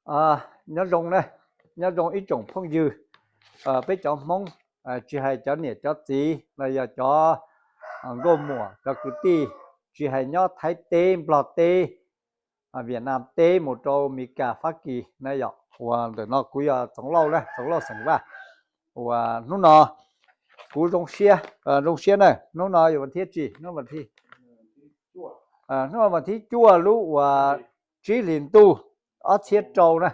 Nyob zoo, nyob zoo ib tsoom phooj ywg, peb cov Hmoob, tsis hais cov niam cov txiv los yog cov nkauj muam cov kwv tij, tsis hais nyob Thaib teb, Nplog teb, Vietnam teb mus rau Meskas, Fab Kis na yom, uas ntawm no kuv yog Txoov Lauj na, Txoov Lauj xeem Vaj. Uas hnub no kuv zoo siab, zoo siab na, hnub no yuav vas thib tsi, hnub vas thib, hnub vas thib cuaj lub uas tsib hlis ntuj ob txhiab rau na,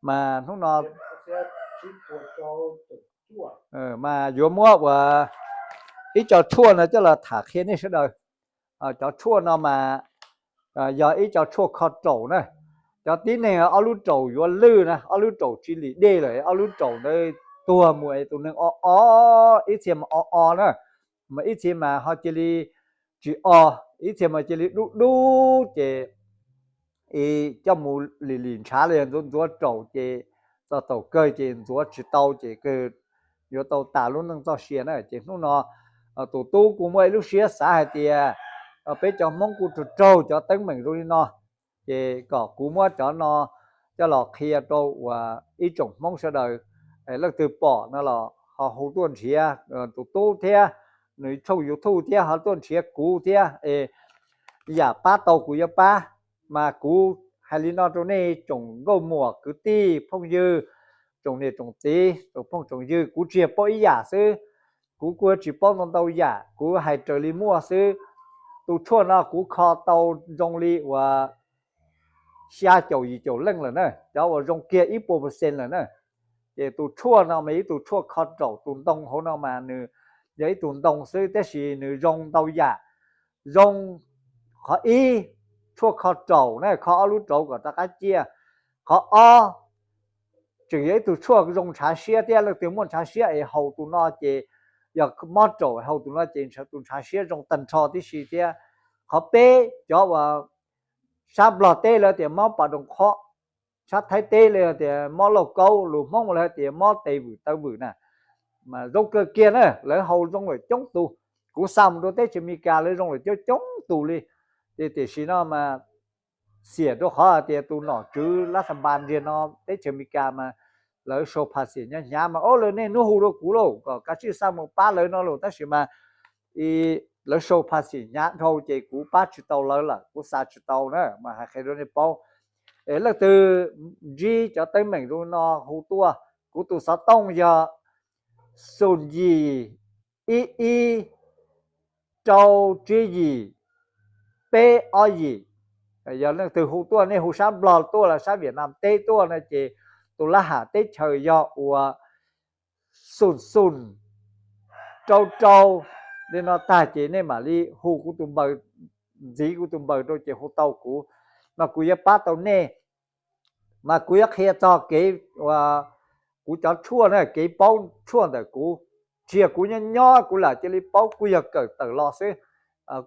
mas hnub no mas yuav muab uas ib co tshuaj no coj los tham qhia nej sawv daws. Cov tshuaj no mas yog ib co tshuaj kho raum na. Cov tib neeg ob lub raum yuav lwj na, ob lub raum tsis lim dej lawm, ob lub raum ntawd tuag mus es tus neeg o o, ib txhia mas o o na, mas ib txhia mas ho cia li tsis o, ib txhia mas cia li dub dub ces coj mus lim lim ntshav los yog ntxuav ntxuav raum ces txog thaum kawg ces ntxuav tsis tau ces kawg yuav tau tas lub neej txoj sia na. Ces hnub no tus tub kuj muaj ib lub siab xav hais tias peb cov Hmoob kuj raug raug cov teeb meem zoo li no, ces kom kuv muab cov no coj los qhia rau uas ib tsoom Hmoob sawv daws, leej twg pom no los ho hu tuaj nrhiav tus tub thiab, nws tshooj YouTube thiab ho tuaj nrhiav kuv thiab es yam pab tau kuv yuav pab. Mas kuv hais li no rau nej tsoom nkauj muam kwv tij phooj ywg, tsoom niam tsoom txiv, tsoom phooj tsoom ywg, kuv tsis yog paub ib yam xwb, kuv kuj tsis paub ntau ntau yam, kuv hais raws li muaj xwb. Tus tshuaj no kuv kho tau zoo li uas xya caum yim caum leej lawm na, cov uas zoo kiag ib puas percent lawm na. Ces tus tshuaj no mas ib tus tshuaj kho raum, tus ntoo hauv no mas nws yog ib tug ntoo xwb tab sis nws zoo ntau yam. Zoo, qhov ib, tshuaj kho raum na, kho ob lub raum kom rov qab ciaj. Qhov ob, tseem yog ib tug tshuaj zoo ntshav siab thiab, leej twg muaj ntshav siab es haus tus no ces, yog mob raum haus tus no ces tus ntshav siab zoo tag nrho tib si thiab. Qhov peb, cov uas sab Nplog teb lawv tias mob pas doos qhob, sab Thaib teb lawv tias mob lauj kaub, lus Hmoob lawv tias mob tes vwm taw vwm na, mas zoo kawg kiag na, lawv haus zoo lawm coob tus. Kuv xa mus rau teb chaws Amelikas lawv zoo lawm coob coob tus li. Ces tiam sis no mas xiam rau qhov hais tias tus nom tswv lab xa npas ntiag no teb chaws Amelikas mas lawv sau phas xim hnyav hnyav mas, o, lawv niaj hnub hu rau kuv lauj, kom kav tsij xa mus pab lawv no lauj, tab sis mas lawv sau phas xim hnyav dhau ces kuv pab tsis tau lawv lawm, kuv xa tsis tau na, mas hais qhia rau nej paub. Es leej twg ntsib cov teeb meem zoo no hu tuaj, kuv tus xov tooj yog xoom yim ib ib rau tsib yim peb ob yim. Yog leej twg hu tuaj, nej hu sab Nplog tuaj los sab Vietnam teb tuaj no ces tus lab ham teb chaws yog uas xoom xoom rau rau li no tag ces nej mam li hu kuv tus npaws, ntxiv kuv tus npaws rau ces hu tau kuv, mas kuv yuav pab tau nej. Mas kuv yuav qhia txog kev, kuv cov tshuaj na, kev paub tshuaj ntawm kuv. Tsis yog kuv nyob nyob kuv lam cia li paub, kuj yog kawm tawm los xwb,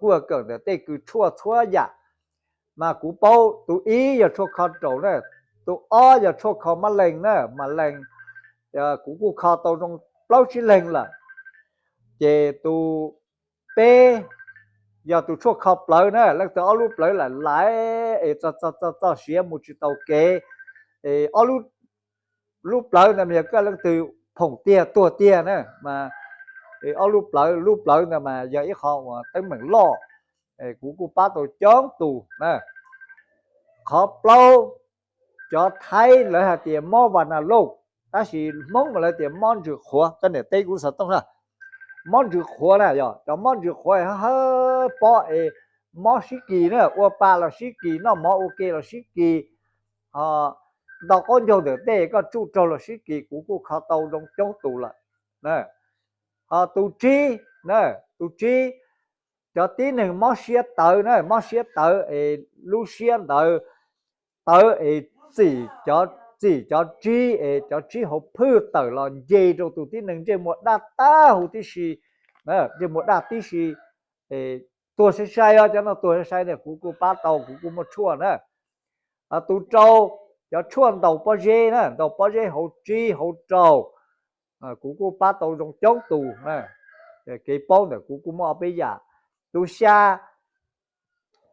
kuj yog kawm ntawm tej kws tshuaj txhua yam. Mas kuv paub tus ib yog tshuaj kho raum na, tus ob yog tshuaj kho mab lees na, mas lees, kuv kuj kho tau zoo plaub tsib leeg lawm. Ces tus peb yog tus tshuaj kho plawv na, leej twg ob lub plawv lam laiv es txog txog siav mus tsis tau kev, es ob lub plawv ntawd mas yog koj leej twg phoom tiag tuag tiag na, mas ob lub plawv, lub plawv ntawd mas yog ib qho uas teeb meem loj, kuv kuj pab tau coob tus na. Qhov plaub, cov Thaib lawv hais tias mob va na lauj, tab sis Hmoob mas lawv tias mob ntsws qhuav, koj niam teb kuv xov tooj na. Mob ntsws qhuav na, yog cov mob ntsws qhuav hawb pob es mob sib kis na, ua pa los sib kis, noj mov ua ke los sib kis, ho nto qaub ncaug ntawm tej koj tsuj raug los sib kis, kuv kuj kho tau zoo coob tus lawm. Ho tus tsib, tus tsib, cov tib neeg mob siab tawv na, mob siab tawv es lub siab ntawd tawv es txim, txim cov tsib es cov tsib hauv phwj tawm los nce rau tus tib neeg ntsej muag daj tag huv tib si, ntsej muag daj tib si, tuag sai sai os, cov no tuag sai sai na, kuv kuj pab tau, kuv kuj muaj tshuaj na. Tus rau, cov tshuaj ntaus pob zeb na, ntaus pob zeb hauv tsib hauv rau, kuv kuj pab tau zoo coob tus. Kev paub ntawm kuv kuj muaj ob peb yam. Tus xya,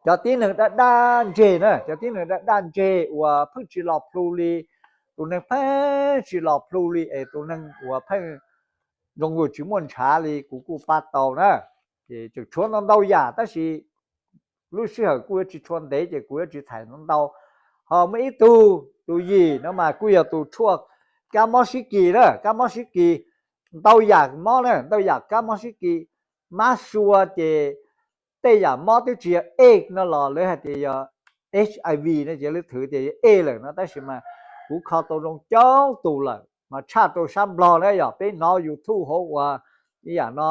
cov tib neeg daj daj ntseg na, cov tib neeg daj daj ntseg uas pheej tsis los plhu li, tus neeg pheej tsis los plhu li es tus neeg uas pheej zoo nkaus tsis muaj ntshav li kuv kuj pab tau na. Ces tseem tshuav ntau ntau yam tab sis lub sij hawm kuj yuav tsis tshua ntev ces kuv yuav tsis thaim ntau ntau. Ho muaj ib tug, tus yim no mas kuj yog tus tshuaj kab mob sib kis na, kab mob sib kis, ntau yam mob na, ntau yam kab mob sib kis, mab sua ces tej yam mob twb tsis yog ej no los lawv hais tias yog HIV no ces lawv thwv tias yog ej lawm no tab sis mas kuv kho tau zoo coob tus lawm mas tshaj rau sab Nplog na yog peb hnov YouTube hauv uas ib yam no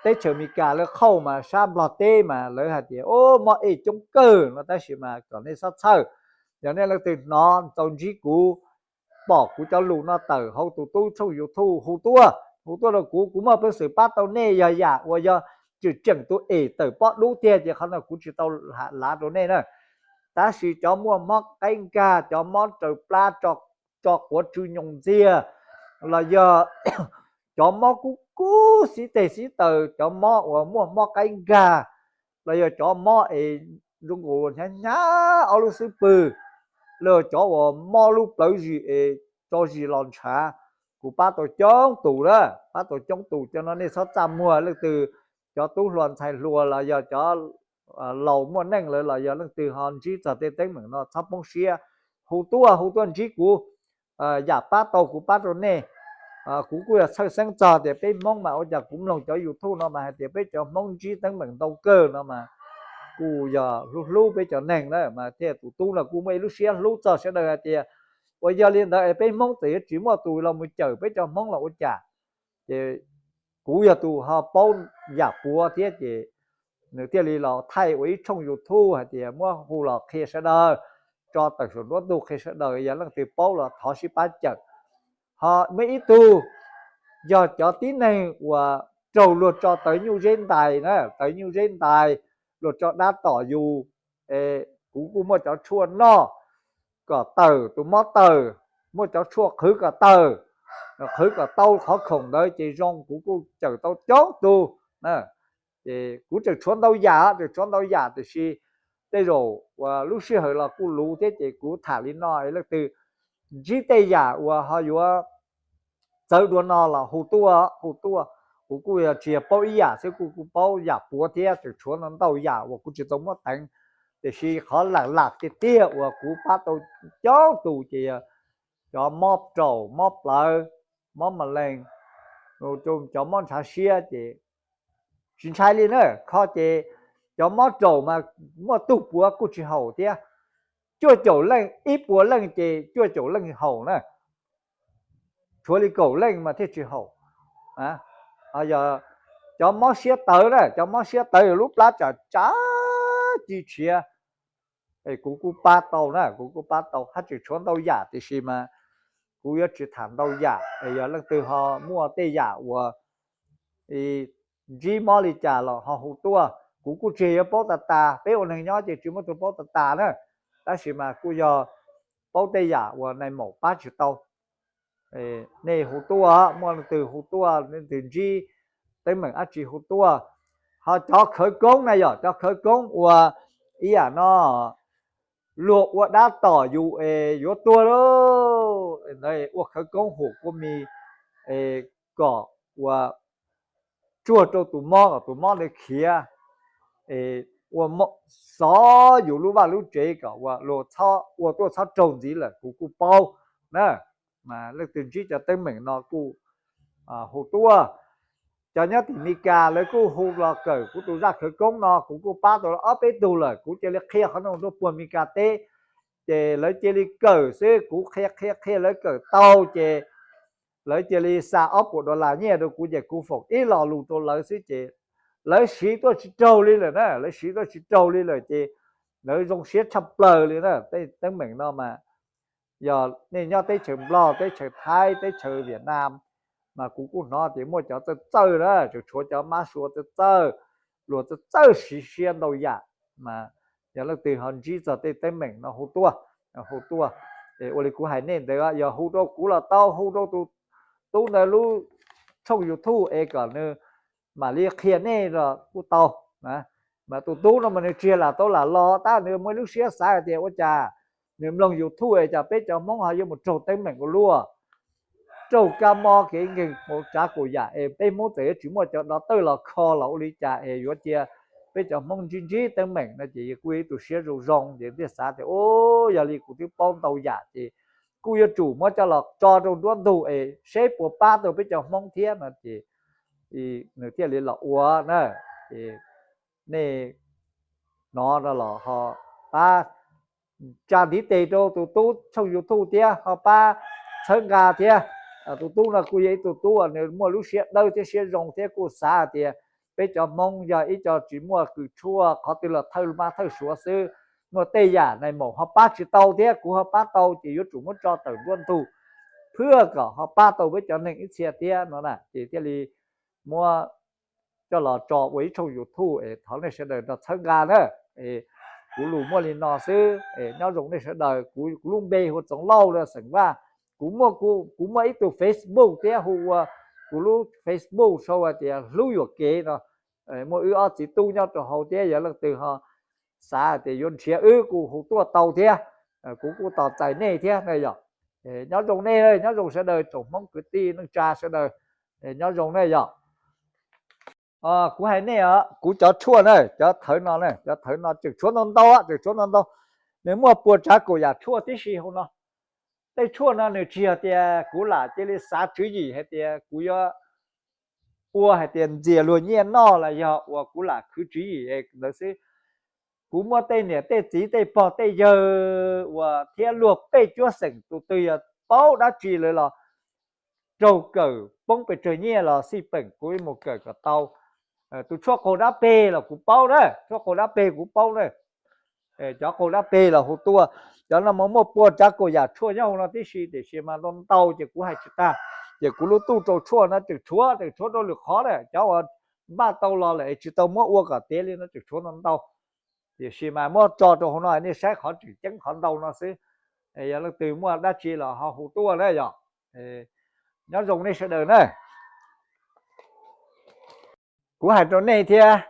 teb chaws Amelikas lawv qhauj mas sab Nplog teb mas lawv hais tias o mob ej coob kawg no tab sis mas kom nej txhob txhawj. Yog nej leej twg hnov tau ntsib kuv, pom kuv cov lus no tawm hauv tus tub tshooj YouTube hu tuaj, hu tuaj rau kuv, kuv muaj peev xwm pab tau nej yog yam uas yog tseem tseem tus em tawm pob dub tiag ces qhov no kuv tsis tau lav rau nej na. Tab sis cov muaj mob qaib nkag, cov mob raws plab, tso quav tsw nyoos ntxiag, los yog cov mob kub kub xib teg xib taws, cov mob uas muaj mob qaib nkag, los yog cov mob es zoo nkaus hnyav hnyav ob lub xub pwg, los yog cov uas mob lub plawv zis es tso zis los ntshav, kuv pab tau coob tus na, pab tau coob tus. Cov no nej txhob txaj muag, leej twg cov tub hluas ntxhais hluas los yog cov laus muaj neej lawm los yog leej twg ho ntsib txog tej teeb meem no txhob poob siab, hu tuaj hu tuaj ntsib kuv, yam pab tau kuv pab rau nej. Kuv kuj yog txhawj xeeb txog tias peb Hmoob mas ua cas kuv mloog cov YouTube no mas hais tias peb cov Hmoob ntsib teeb meem ntau kawg no mas kuj yog hlub hlub peb cov neeg na mas thiaj tus tub no kuj muaj ib lub siab hlub txog sawv daws hais tias uas yog li ntawd es peb Hmoob txawm yuav tsis muaj tus los mus cawm peb cov Hmoob los ua cas. Ces kuv yog tus ho paub yam puav thiab ces nws thiaj li los thaij ua ib tshooj YouTube hais tias muab hu los qhia sawv daws, tso tawm saum nruab ntug qhia sawv daws, yog leej twg paub los thov sib pab cawm. Ho muaj ib tug yog cov tib neeg uas raug luag tso tawv nyuj zeb ntais na, tawv nyuj zeb ntais, luag tso dab tom yus, kuv kuj muaj cov tshuaj noj kom tawm tus mob tawg, muaj cov tshuaj qhwv kom tawg, qhwv kom tau qhov khoom ntawd ces zoo, kuv kuj cawm tau coob tus. Ces kuv tseem tshuav ntau yam, tseem tshuav ntau yam tiam sis tej zaum uas lub sij hawm los kuj luv thiab ces kuv tham li no, leej twg ntsib tej yam uas ho yuav txawv dua no los hu tuaj, hu tuaj. Kuv kuj yog tsis yog paub ib yam xwb, kuv kuj paub yam puav thiab, tseem tshuav ntau yam uas kuv tsis tau muab teev. Tiam sis qhov lam lam tiag tiag uas kuv pab tau coob tus ces yog cov mob raum, mob plawv, mob ma lees, cov mob ntshav siab ces tsis ntshai li na. Kho ces cov mob raum mas muaj tug puav kuj tsis haum thiab. Cuaj caum leej, ib puas leej ces cuaj caum leej haum na, tshuav li kaum leej mas thiaj tsis haum. Yog cov mob siab tawv na, cov mob siab tawv lub plab tsam tsav ci tshiav, kuv kuj pab tau na, kuv kuj pab tau. Haj tseem tshuav ntau yam tiam sis mas kuv yuav tsis tham ntau yam. Yog leej twg ho muaj tej yam uas ntsib mob li cas los ho hu tuaj. Kuv kuj tsis yuav paub tas tas, peb ua neeg nyob ces tsis muaj tus paub tas tas na, tab sis mas kuj yog paub tej yam uas nais maum pab tsis tau. Nej hu tuaj, muaj leej twg hu tuaj, leej twg ntsib teeb meem dab tsi hu tuaj. Ho cov khawv koob na, yog cov khawv koob uas ib yam no luag ua dab tom yus es yuav tuag lauj, ua khawv koob hum kua mis kom ua tsuag rau tus mob kom tus mob ntawd khiav, ua xov yus lub vaj lub tsev kom ua tuaj txhob raug ntxiv lawm, kuv kuj paub na. Mas leej twg ntsib cov teeb meem no kuj hu tuaj. Cov nyob tim Meskas lawv kuj hu los kawm kuv tus zaj khawv koob no, kuv kuj pab tau ob peb tug lawm, kuv cia li qhia qhov no rau puag Meskas teb, ces lawv cia li kawm xwb, kuv qhia qhia qhia lawv kawm tau ces lawv cia li xa ob puas dollar nyiaj rau kuv ces kuv foom ib lo lus rau lawv xwb ces lawv siv tuaj tsis raug li lawm na, lawv siv tuaj tsis raug li lawm ces lawv zoo siab tshaj plaws li na. Tej teeb meem no mas yog nej nyob teb chaws Nplog, teb chaws Thaib, teb chaws Vietnam mas kuv kuj hnov tias muaj cov txawj txawj na, tseem tshuav cov mab sua txawj txawj, luag txawj txawj siv siab ntau yam. Mas yog leej twg ho ntsib txog tej teeb meem no hu tuaj, hu tuaj. Ua li kuv hais nej ntawd, yog hu rau kuv los tau, hu rau tus tub ntawd lub tshooj YouTube es kom nws mam li qhia nej los kuj tau. Mas tus tub no mas nws tsis lam tau lam los tab nws muaj ib lub siab xav hais tias ua cas nws mloog YouTube es cas peb cov Hmoob ho yuav mus raug teeb meem ua luaj, raug kab mob kev nkeeg mus tsav kaum yam es peb Hmoob txawm yuav tsis muaj cov dov tawj los kho los ua li cas es yuav cia peb cov Hmoob ntsib ntsib teeb meem no ces kuj yog ib tug siab zoo zoo ces thiaj xav tias, u, yog li kuv twb paub ntau yam ces kuj yuav tsum muab coj los tso rau nruab ntug es seb puas pab tau peb cov Hmoob thiab no ces nws thiaj li los ua na. Ces nej hnov no los ho pab tsa ntiv tes rau tus tub tshooj YouTube thiab ho pab txhawb nqa thiab. Tus tub no kuj yog ib tug tub uas nws muaj lub siab dawb thiab siab zoo thiab kuj xav hais tias peb cov Hmoob yog ib co tsis muaj kws tshuaj, qhov twg los thawj mab thawj suav xwb, muaj tej yam nais maum ho pab tsis tau thiab kuv ho pab tau ces yuav tsum muab tso tawm nruab ntug thiab kom ho pab tau peb cov neeg ib txhia thiab no na ces thiaj li muab coj los tso ua ib tshooj YouTube es thov nej sawv daws nrog txhawb nqa na. Kuv lus muaj li no xwb es nyob zoo nej sawv daws. Kuv lub npe hu ua Txoov Lauj xeem Vaj. Kuv muaj, kuv muaj ib tug Facebook thiab hu ua, kuv lub Facebook sau hais tias Hlub Yuam Kev no. Muaj wb ob txiv tub nyob rau hauv thiab yog leej twg ho xav hais tias yuav nrhiav wb kuj hu tuaj tau thiab. Kuv kuj tos txais nej thiab na yom. Nyob zoo nej, nyob zoo sawv daws tsoom Hmoob kwv tij neej tsa sawv daws, nyob zoo nej yom. Kuv hais nej os, kuv cov tshuaj na, cov thawv no, cov thawv no tseem tshuav ntau ntau, tseem tshuav ntau ntau. Nws muaj puas tsav kaum yam tshuaj tib si hauv no. Tej tshuaj no nws tsis yog tias kuv lam cia li xav tswv yim hais tias kuv yuav ua hais tias ntxias luag nyiaj noj los yog uas kuv lam khwv tswv yim ntawd xwb. Kuv muaj tej niam tej txiv tej pog tej yawg uas thiab luag pej cuab xeem tus twg yog paub dab tsi lawm los raug kawm poob pes tsawg nyiaj los xij peem kuv mus kawm kom tau. Tus tshuaj qaug dab peg los kuv paub na, tshuaj qaug dab peg kuv paub na. Cov qaug dab peg los hu tuaj, cov no mas muaj puas tsav kaum yam tshuaj nyob hauv no tib si tiam sis mas ntau ntau ces kuv hais tsis tag. Ces kuv lub tuj rau tshuaj no tseem tshuav, tseem tshuav rau lwm qhov na, cov uas npaj tau los lawm es tsis tau muab ua kom tiav li no tseem tshuav ntau ntau. Tiam sis mas muab tso rau hauv no nej saib qhov tseem ceeb qhov ntau no xwb. Yog leej twg muaj dab tsi los ho hu tuaj na yom. Nyob zoo nej sawv daws na. Kuv hais rau nej thiab,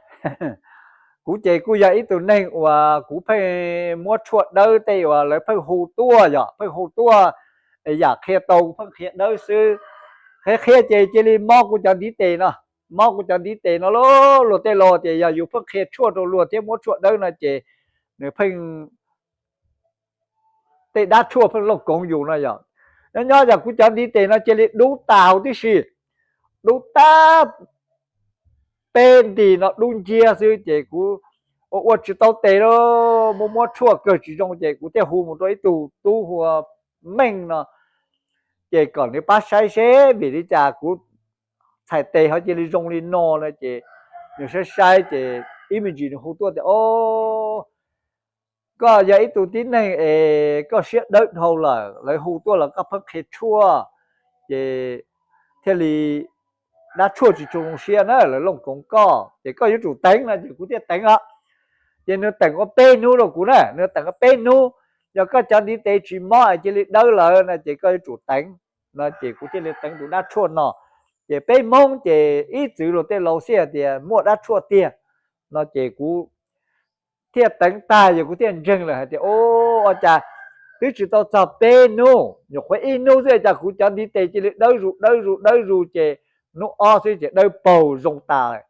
kuv ces kuj yog ib tug neeg uas kuv pheej muab tshuaj dawb tej uas lawv pheej hu tuaj yom, pheej hu tuaj, yam qhia tau kuv pheej qhia dawb xwb. Qhia qhia ces cia li mob kuv cov ntiv tes no, mob kuv cov ntiv tes no lauj. Luag tej laus tias yog yus pheej qhia tshuaj rau luag thiab muab tshuaj dawb no ces nws pheej tej dab tshuaj pheej looj koov yus no yom. Nyob nyob yog kuv cov ntiv tes no cia li dub tas huv tib si, dub tag peb nti no dub nciab xwb ces kuv ua ua tsis tau tes lauj, muab muab tshuaj kawg tsis zoo ces kuv thiaj hu mus rau ib tug tub hu ua Meej no, ces kom nws pab saib seb vim li cas kuv txhais tes ho cia li zoo li no no ces nws saib saib ces ib me ntsis nws hu tuaj tias, o, koj yog ib tug tib neeg es koj siab dawb dhau lawm, lawv hu tuaj los koj pheej qhia tshuaj, ces thiaj li dab tshuaj tsis tshua zoo siab na, lawv looj koov koj ces koj yuav tsum teev no ces kuv thiaj teev os. Ces nws teem ua peb hnub rau kuv na, nws teem ua peb hnub, yog koj cov ntiv tes tsis mob es cia li dawb lawm no ces koj yuav tsum teev no ces kuv thiaj li teev tus dab tshuaj no. Ces peb Hmoob ces ib txwm luag tej laus xij hais tias muaj dab tshuaj tiag no ces kuv thiaj teev tag yog kuv thiaj ntseeg lawm hais tias, o, ua cas twb tsis tau txog peb hnub, nyuam qhuav ib hnub xwb cas kuv cov ntiv tes cia li dawb zus dawb zus dawb zus ces hnub ob xwb ces dawb paug zoo tas lawm.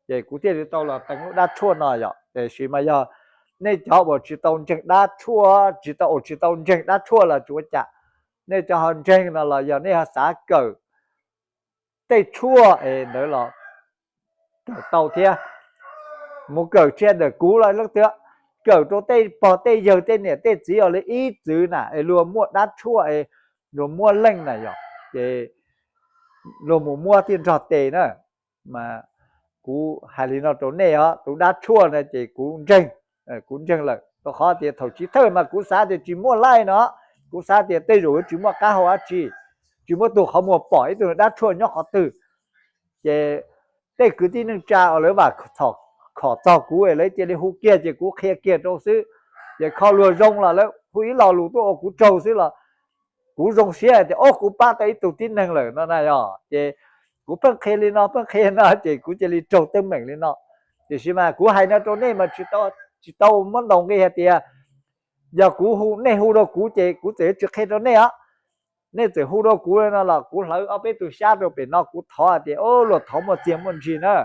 Ces kuv thiaj li tau los teev lub dab tshuaj no yom. Tiam sis mas yog nej cov uas tsis tau ntseeg dab tshuaj, tsis tau, uas tsis tau ntseeg dab tshuaj los tsis ua cas, nej cov ho ntseeg no los yog nej ho xav kawm tej tshuaj es ntawd los kawm tau thiab. Mus kawm tsis hais ntawm kuv los leej twg, kawm rau tej pog tej yawg tej niam tej txiv uas li ib txwm na es luag muaj dab tshuaj es luag muaj leej na yom, ces luag mus muab thiaj nrog tes na. Mas kuv hais li no rau nej os, tus dab tshuaj no ces kuv ntseeg, kuv ntseeg lawm rau qhov tias thaum chiv thawj mas kuv xav tias tsis muaj laij no, kuv xav tias tej zaum yuav tsis muaj qab hau dab tsi, tsis muaj tus qhov muag pom ib tug dab tshuaj nyob qhov twg. Ces tej kwv tij neej tsa uas lawv vam khom txog kuv es lawv cia li hu kiag ces kuv qhia kiag rau xwb. Ces kho luag zoo los lawv hu ib lo lus tuaj ua kuv tsaug xwb los kuv zoo siab hais tias, o, kuv pab tau ib tug tib neeg lawm no na yom. Ces kuv pheej qhia li no pheej qhia no ces kuv cia li raug teeb meem li no. Tiam sis mas kuv hais no rau nej mas tsis tau, tsis tau muab ntaus nqi hais tias yog kuv hu, nej hu rau kuv ces kuv txawm yuav tsis qhia rau nej os. Nej txawm hu rau kuv no los kuv hlawv ob peb tug xyab rau pem no, kuv thov hais tias, o, luag thov muaj txiag muaj ntsig na.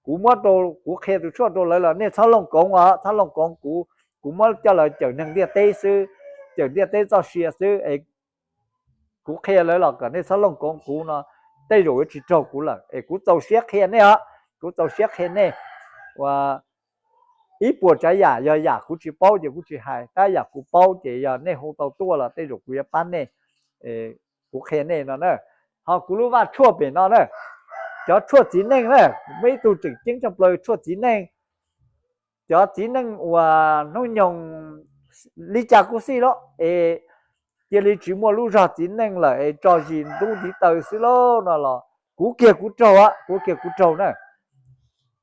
Kuv muab rau, kuv qhia tus tshuaj rau lawv los nej txhob looj koov os, txhob looj koov kuv. Kuv muab coj los cawm neeg ntiaj teb xwb, cawm ntiaj teb txoj sia xwb es kuv qhia lawv los kom nej txhob looj koov kuv no, tej zaum yuav tsis raug kuv lawm es kuv txaus siab qhia nej os, kuv txaus siab qhia nej. Ua ib puas tsav yam, yog yam kuv tsis paub ces kuv tsis hais, tab yam kuv paub ces yog nej hu tau tuaj los tej zaum kuv yuav pab nej, kuv qhia nej no na. Ho kuv lub vaj tshuaj pem no na, cov tshuaj txiv neej na, muaj ib tug tseem ceeb tshaj plaws tshuaj txiv neej. Cov txiv neej uas hnub nyoog li cas kuj xij los es cia li tsis muaj lub zog txiv neej lawm es tso zis ntub ntiv taw xwb lauj no los kuv kiag kuv raug, kuv kiag kuv raug na.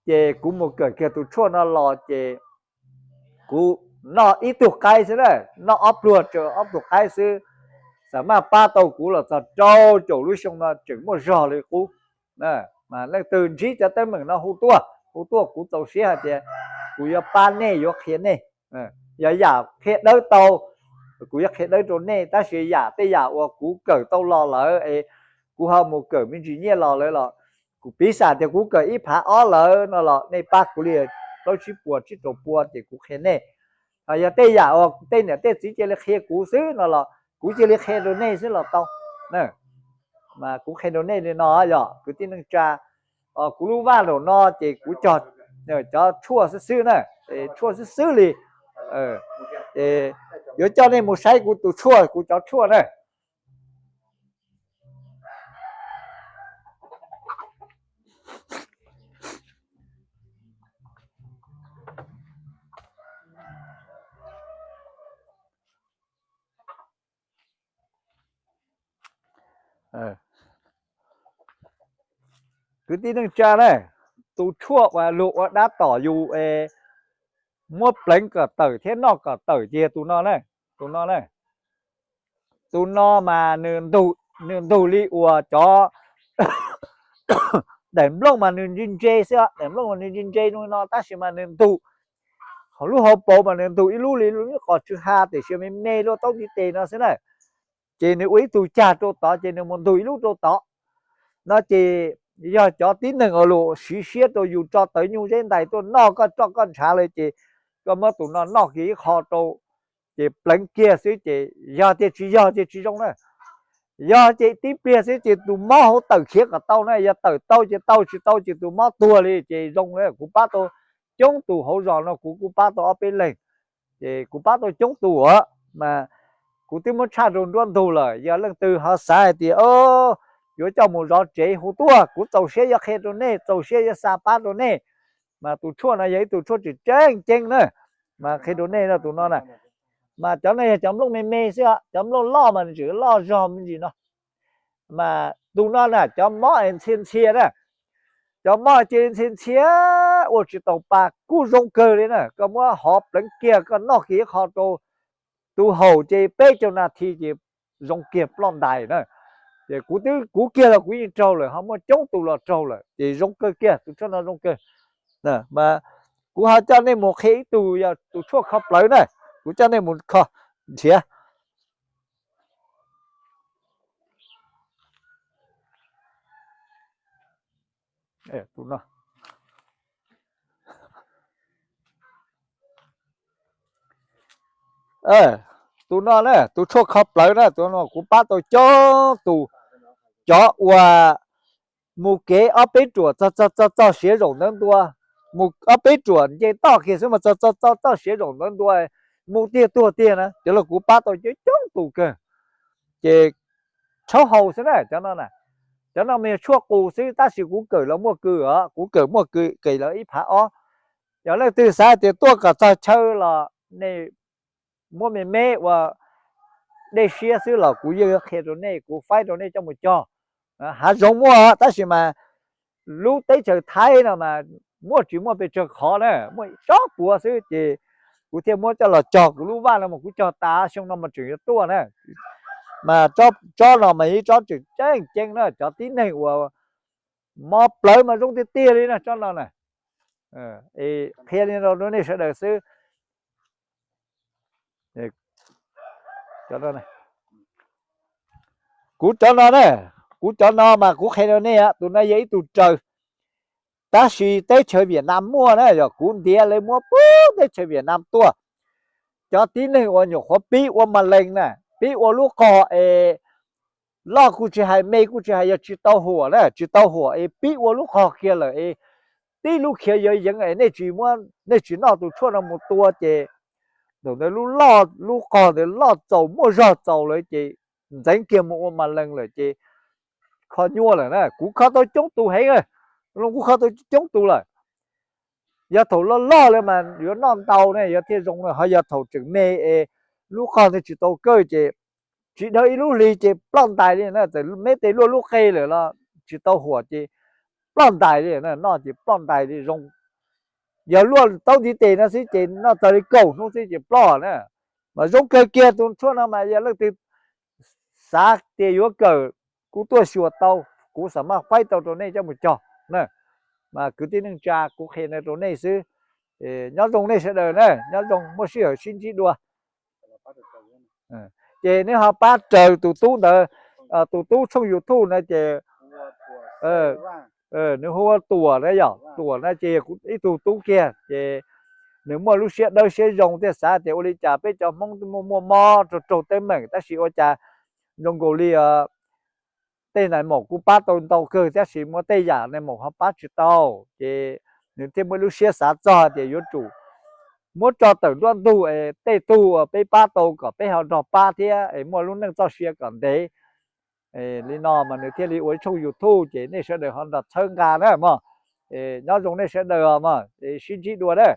Ces kuv mus kawm kiag tus tshuaj no los ces kuv noj ib tug qaib xwb na, noj ob pluag tsaws ob tug qaib xwb, xam maj pab tau kuv los txog rau caum lub xyoo no tseem muaj zog li qub. Mas leej twg ntsib cov teeb meem no hu tuaj, hu tuaj kuv txaus siab hais tias kuv yuav pab nej, yuav qhia nej. Yog yam qhia dawb tau, kuv yuav qhia dawb rau nej, tab sis yam, tej yam uas kuv kawm tau los lawm es kuv ho mus kawm me ntsis nyiaj los lawm los, kuv piv xam tias kuv kawm ib phav ob lawm no los nej pab kuv li plaub tsib puas tsib rau pua ces kuv qhia nej. Yog tej yam uas tej niam tej txiv cia li qhia kuv xwb no los kuv cia li qhia rau nej xwb los tau. Mas kuv qhia rau nej li no, yog kwv tij neej tsa, kuv lub vaj nraum no ces kuv cog cov tshuaj xwb xwb na, tshuaj xwb xwb li. Yuav coj nej mus saib kuv tus tshuaj, kuv cov tshuaj na. Kwv tij neej tsa na, tus tshuaj uas luag ua dab tom yus es muab pleev kom tawm thiab noj kom tawm ces tus no, tus no, tus no mas nws ntug li uas cov daim nplooj mas nws ntse ntse xwb, daim nplooj mas nws ntse ntse no tab sis mas nws ntug, hauv lub hauv paus mas nws ntug ib lub li lub qos tsw ha tiam sis me me luaj taub ntiv tes no xwb na. Ces nws ua ib tug cag rau tod ces nws mus ntug ib lub rau tod. No ces yog cov tib neeg uas luag siv siab rau yus tso tawv nyuj zeb ntais tuaj noj koj roj koj ntshav lawm ces koj muab tus no noj kiag ib qho rau, ces pleev kiag xwb ces yog tias tsis yog ces tsis zoo na. Yog ces tib pliag xwb ces tus mob hauv tawm khiav kom tau na, yog tawm tau ces tau, tsis tau ces tus mob tuag li ces zoo na. Kuv pab tau coob tus hauv zos no, kuv kuj pab tau ob peb leeg, ces kuv pab tau coob tus as mas kuv twb muab tshaj rau nruab ntug lawm. Yog leej twg ho xav hais tias yuav coj mus zov tsev hu tuaj, kuv txaus siab yuav qhia rau nej, txaus siab yuav xa pab rau nej. Mas tus tshuaj no yog ib tug tshuaj tseem ceeb ceeb na, mas qhia rau nej tus no na. Mas cov no yog cov nplooj me me xwb, cov nplooj loj mas nws tseem loj zog me ntsis no. Mas tus no na cov mob es ntxhia ntxhia na, cov mob cia li ntxhia ntxhia ua tsis tau pa kuj zoo kawg li na. Koj muab hov pleev kiag koj noj kiag ib qho rau tus haum ces peb caug nas this ces zoo kiag ploj ntais na. Ces kuv twb, kuv kiag los kuv yeej raug lawm, ho muaj coob tus los raug lawm ces zoo kawg kiag, tus tshuaj no zoo kawg. Mas kuv ho coj nej mus qhia ib tug yog tus tshuaj kho plawv na, kuv coj nej mus kho nrhiav. Tus no na, tus tshuaj kho plawv na, tus no kuv pab tau coob tus, cov uas mus kev ob peb ruam txog txog txog siav zaum ntawd ntua, mus ob peb ruam nce toj kiag xwb mas txog txog txog txoj siav zaum ntawd ntua, mus tiag tuag tiag na, cov no kuv pab tau coob coob tus kawg. Ces rhaub haus xwb na cov no na. Cov no mas yog tshuaj qus xwb tab sis kuv kawm los muaj kws os, kuv kawm muaj kws kawm lawv ib phav ob. Yog leej twg xav tias tuaj kom txog chaw los nej muab me me ua dej siab xwb los kuv yeej qhia rau nej, kuv faib rau nej coj mus cog. Hav zoov muaj tab sis mas lub teb chaws Thaib no mas muaj tsis muaj pes tsawg qhov na, muaj tsob puav xwb ces kuv thiaj muab coj los cog kuv lub vaj no mas kuv cog tas xyoo no mas tseem yuav tuaj na. Mas tsob no mas ib tsob tseem ceeb ceeb na, cov tib neeg uas mob plawv mas zoo tiag tiag li na tsob no na. Qhia li no rau nej sawv daws xwb. Kuv cov no na, kuv cov no mas kuv qhia rau nej, tus no yog ib tug raws, tab sis teb chaws Vietnam muaj na, yog kuv ntiav lawv muab puag teb chaws Vietnam tuaj. Cov tib neeg uas nyuam qhuav pib ua ma lees na, pib ua lub qog es loj kuj tsis hais, me kuj tsis hais, yog tsis tau huam na, tsis tau huam es pib ua lub qog kiag lawm es tib lub khiav yov yeev es nej tsis muab, nej tsis noj tus tshuaj no mus tua ces ntawm ntawd lub loj, lub qog ntawd loj txaus muaj zog txaus lawm ces ntxeev kiag mus ua ma lees lawm ces kho nyuaj lawm na. Kuv kho tau coob tus heev, kuv kho tau coob tus lawm. Yog thaum loj loj lawm mas yuav noj ntau ne yuav thiaj zoo na, ho yog thaum tseem me es lub qog ntawd tsis tau kawj ces tsis dhau ib lub hlis ces ploj ntais li na, txawm me tes luaj lub qe lawm los tsis tau huam ces ploj ntais li na, noj ces ploj ntais li zoo. Yog luaj taub ntiv tes no xwb ces noj txog li kaum hnub xwb ces ploj na. Mas zoo kawg kiag tus tshuaj no mas yog leej twg xav tias yuav kawm, kuv tuaj xyuas tau, kuv xam maj faib tau rau nej coj mus cog na. Mas kwv tij neej tsa, kuv qhia no rau nej xwb. Nyob zoo nej sawv daws na, nyob zoo, muaj sij hawm sib ntsib dua. Ces neb ho pab raws tus tub ntawd, tus tub tshooj YouTube no ces nws hu ua Tuam na, yog Tuam na ces yog kuv ib tug tub kiag ces nws muaj lub siab dawb siab zoo thiaj xav tias ua li cas peb cov Hmoob muaj muaj mob raug raug teeb meem tab sis ua cas zoo nkaus li tej nais maum kuj pab tau ntau kawg tab sis muaj tej yam nais maum ho pab tsis tau. Ces nws thiaj muaj lub siab xav txog tias yuav tsum muab tso tawm nruab ntug es tej tug uas peb pab tau kom peb ho nrog pab thiab es muaj lub neej txoj sia kom ntev. Li no mas nws thiaj li ua ib tshooj YouTube ces nej sawv daws ho nrog txhawb nqa na mog. Nyob zoo nej sawv daws os mog, sib ntsib dua na.